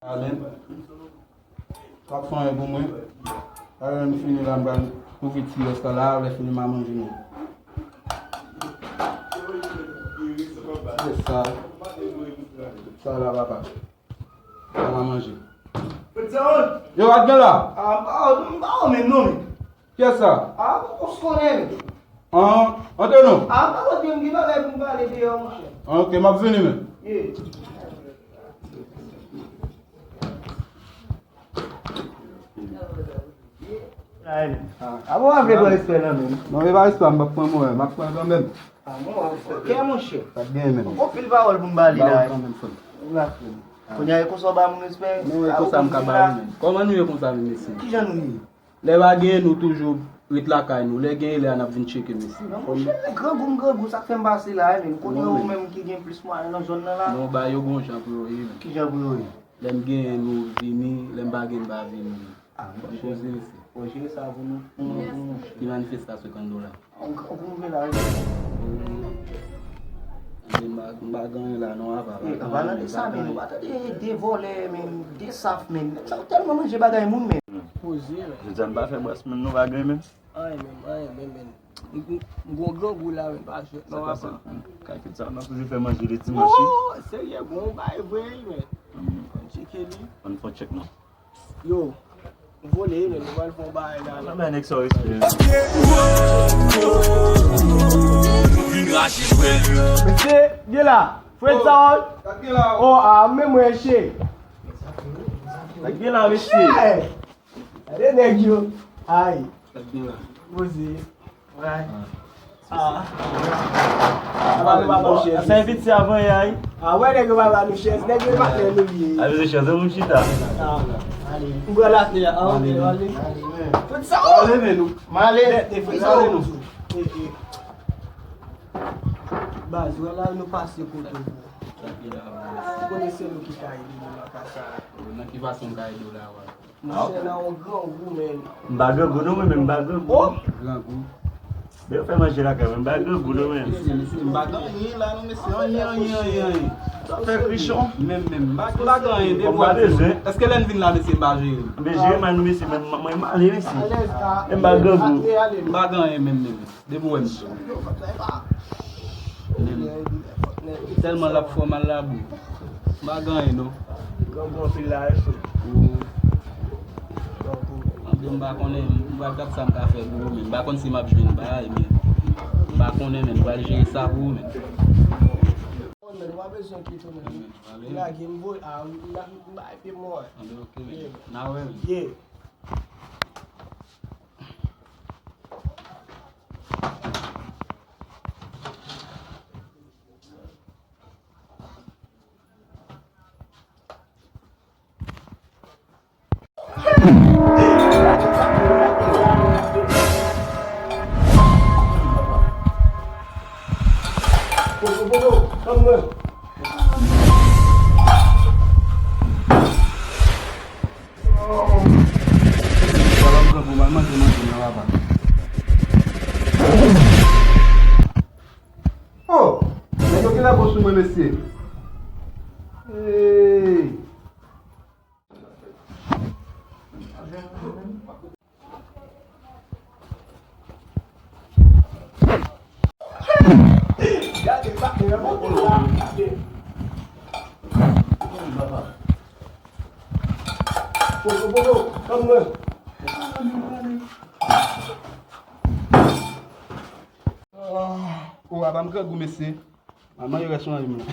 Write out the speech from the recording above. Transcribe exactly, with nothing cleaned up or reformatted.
Amen. W ap fè anyen pou mwen. Alè, lè m fini la, m pral ouvri ti rès la, lè fini m a manje nou. Yes, sa. Sa la, papa. Sa m a manje. Yo, w ap gen la? Ah, m pa, m pa wè menm non, men. Kiyès sa? Ah, ou s konnen, men. An, antre non. Ah, m pa konn gen bagay pou m pale deyò, monchè. Ah, ok, m ap vini, men. Yeah. Ay, men. Ah, bon, w ap vle pran respè nan men m? Non, e pa respè, m p ap pran mwen, m ap pran kanmenm. Ah, bon, ok, monchè. Sa k genyen menm? Gon pil pawòl pou m pale la. Ba ou kanmenm, frè m. Kounye a, e konsa w ba moun respè? Non, e konsa m ka ba ou menm. Kòman nou ye konsa menm, mesye? Kijan nou ye? Lè pa genyen, nou toujou ret lakay nou. Lè genyen, lè a n ap vin tcheke, mesye. Non, monchè, grangou m grangou, sa k fè m pase la, men. Kounye a, ou menm ki gen plis mwayen nan zòn nan la. Non, ba yo gon jan pou yo ye, men. Kijan pou yo ye? Lè m genyen, nou vini, lè m pa genyen, m pa vini. Ah, monchè. Poze, mesye. Fò jere sa pou nou, pou nou, pou nou. Ki manifestasyon k anndan la? An, an, pou nou vin la, wi. Anben, m pa, m pa gen anyen la, non, apa. Eh, apa, nan de sa, men, ou pa tande de vòlè, men, de saf, men. Nèg sa yo tèlman manje bagay moun, men. Poze, men. Jodi a, m pa fè bwès, men, nou pa gen, men. Anyen, men, anyen, men, men. M, m, m gon grangou la, men, pa jwèt, non, apa. Kalkil sa, nou toujou fè manje le dimanch, wi. Oh, serye, bon, bay vre, men. Konn tcheke li. Ann fè yon tchèk, non. Yo, vole, men nou pral fè yon bagay la, la. Nan men nèg sa respè. Mesye, gen la. Fred Saul. Oh, ah, men mwen che. Sa gen la, mesye. Gade nèg yo. Ay. Poze. Sa envite avan yè, wi. Ah, wè, nèg yo pa ba nou chèz, nèg yo pa fè nou ye. A, mesye, chèz, moun chita. Ah, ale. M pran latè a, ah, ok, ale. Fred Saul. Ale, men nou. M ale. Fred Saul. Baz, wè la, nou pase kote, bro. Kote se nou ki ka ede nou nan ka sa. Nan ki fason m ka ede w la, wè? Monchè, nan yon grangou, men. M pa grangou non, mwen menm, m pa grangou. Oh! Grangou. Men yo fè manje lakay mwen, m pa grangou non, men. Mesye, mesye, m pa gen anyen la non, mesye. Anyen, anyen, anyen, anyen. Sa fè krichon. Menm, menm, m pa, m pa gen anyen. Bon, m pa bezwen. Èske lè n vin la, mesye, m pa jere? M bezwen, man, nou, mesye, men mwen, m ale, mesye. Men m pa grangou. M pa gen anyen menm, menm. Depi w wè m. Tèlman l ap fè w mal la, bro. M pa gen anyen, non. Grangou anpil la, wi, frè. Anben, m pa konnen, m pral gad sa m ka fè pou ou, men m pa konn si m ap jwenn bagay, men m pa konnen, men m pral jere sa pou ou, men. Ou pa bezwen kite, men. Lage m voye, a, m bay pye m wè. Anben, ok, men. N a wè, men. Yeah. Sa pa m pran pou m al manje manje m nan, papa. Oh! Nèg yo genlè bon sou mwen, mesye. Hey! Oh, apa m grangou, mesye. Manman yo rès nan lim nan.